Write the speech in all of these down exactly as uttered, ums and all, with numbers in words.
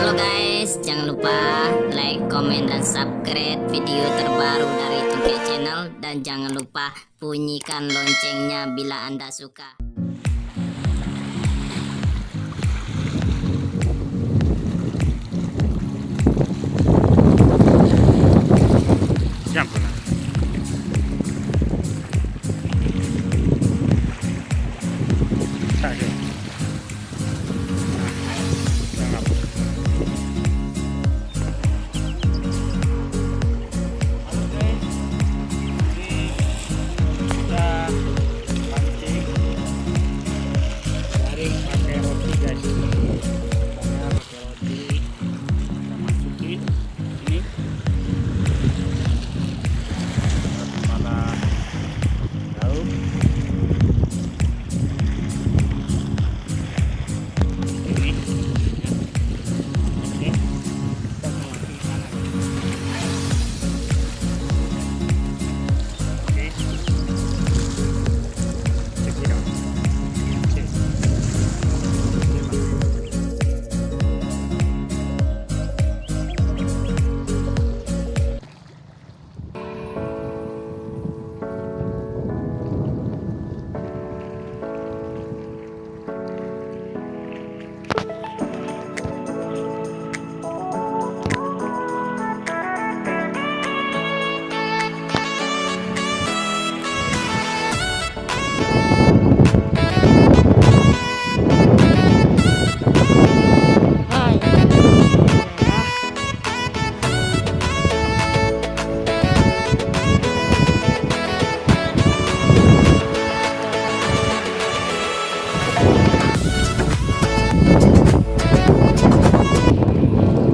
Halo guys, jangan lupa like, komen, dan subscribe video terbaru dari Tungkek Channel, dan jangan lupa bunyikan loncengnya bila anda suka. Siap, Bang. Tak ada. Nah, jangan. Oke. Ini kita pancing. Jaring pakai roti, guys. Pakai roti. Kita masuki sini. Kepala daun. Ini, ya. Oke. Kita mau masukin sana. Oke. Check it out. Check.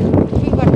Oke, Pak.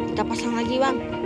Kita pasang lagi, Bang.